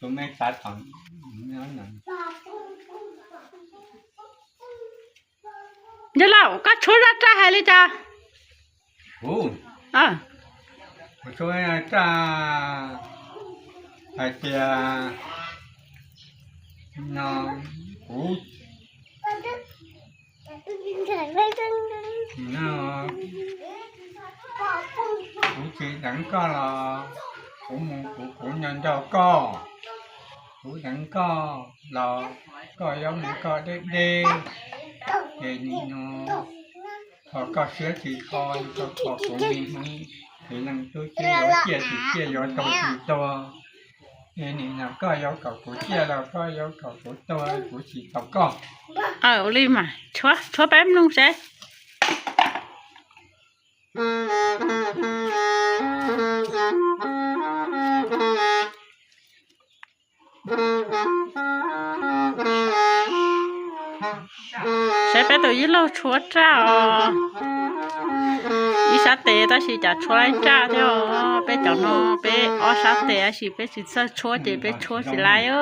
Tus me xav thaum Yog Laus, koj tshuab zaj raj hais li cas? Kuv, kuv tshuab zaj raj hais tias no kuv, no kuv tsis deev koj los kuv mus kuv kuv nco nco koj, kuv deev koj los koj yuav mus koj deb deb, ces nim no ho koj siab tsis kho, koj kho kuv me hmoob, ces leej twg tsis yuav ciaj tsis ciaj yuav tuag tsis tuag, ces nim no koj yuav kom kuv ciaj los koj yuav kom kuv tuag kuv tsis tau koj. Ua li mas tshuab peb mloog seb. Saib peb tus yij laug tshuab raj os. Ib sab tes tab sis cas tshuab laib raj thiab os. Peb cov no peb ob sab tes tab sis peb tsis txawj tshuab ces peb tshuab tsis laib.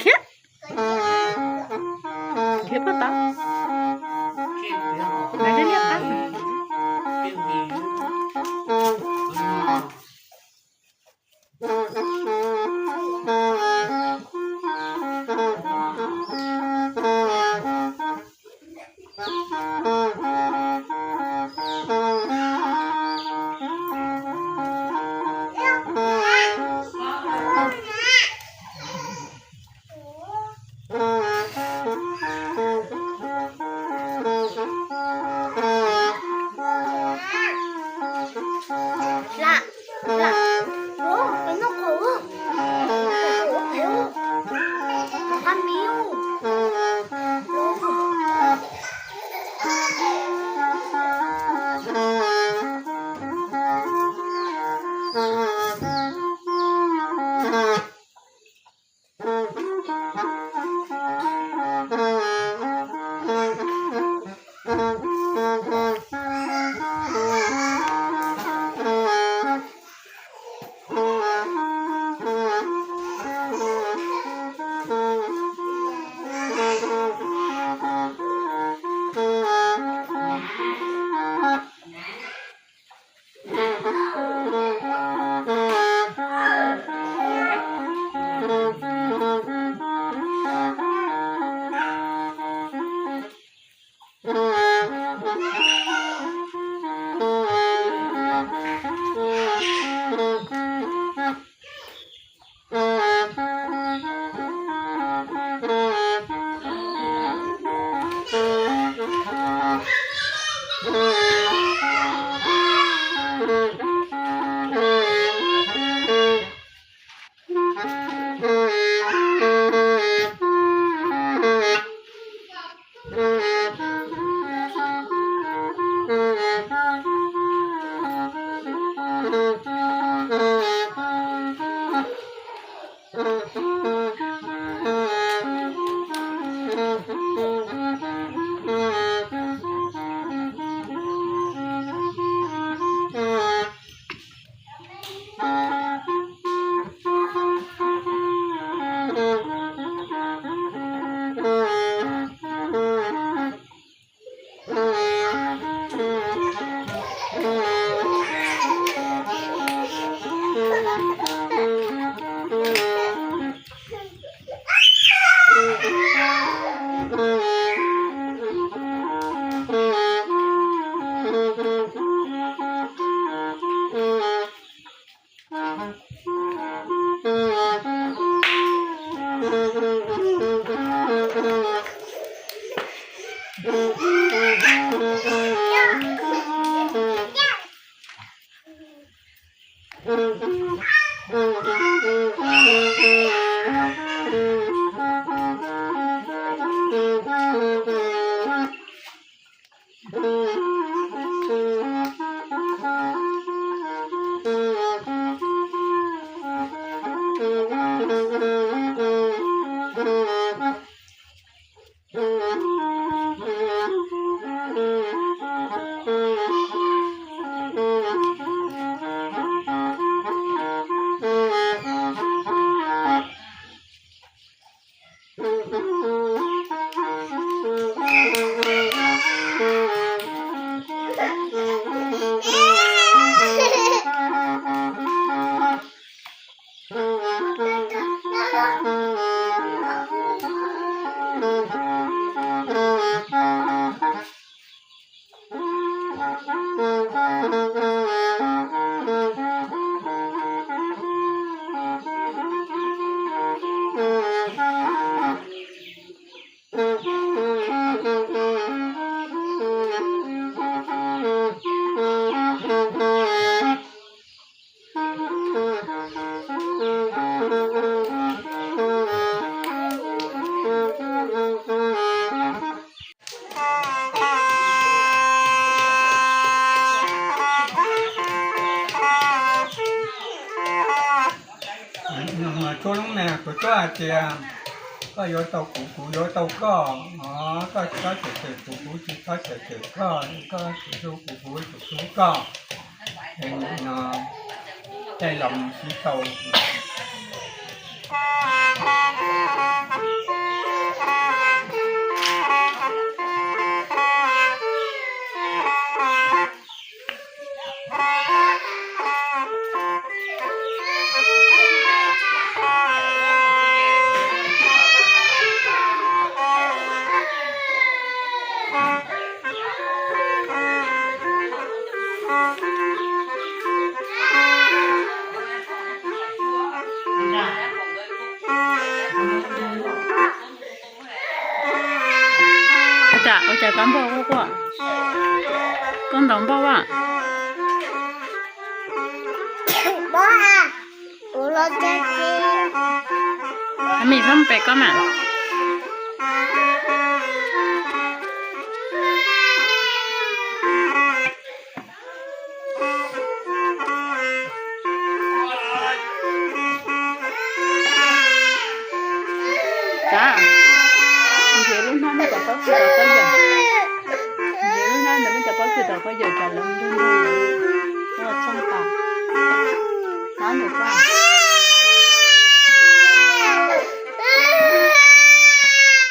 Khiav, khiav puag tod, mas liab liab qab. Tsuab lub neej, kuv tsuab hais tias, koj yuav tau kuv, kuv yuav tau koj, koj txhob cawm cawm kuv, kuv tsis txhob cawm cawm koj, koj tsis hlub kuv, kuv tsis hlub koj. No, tej los mus sib tau. Ua cas koj npau quaj quaj? Koj ntaus npau a? Mim, peb mus pem koj mas.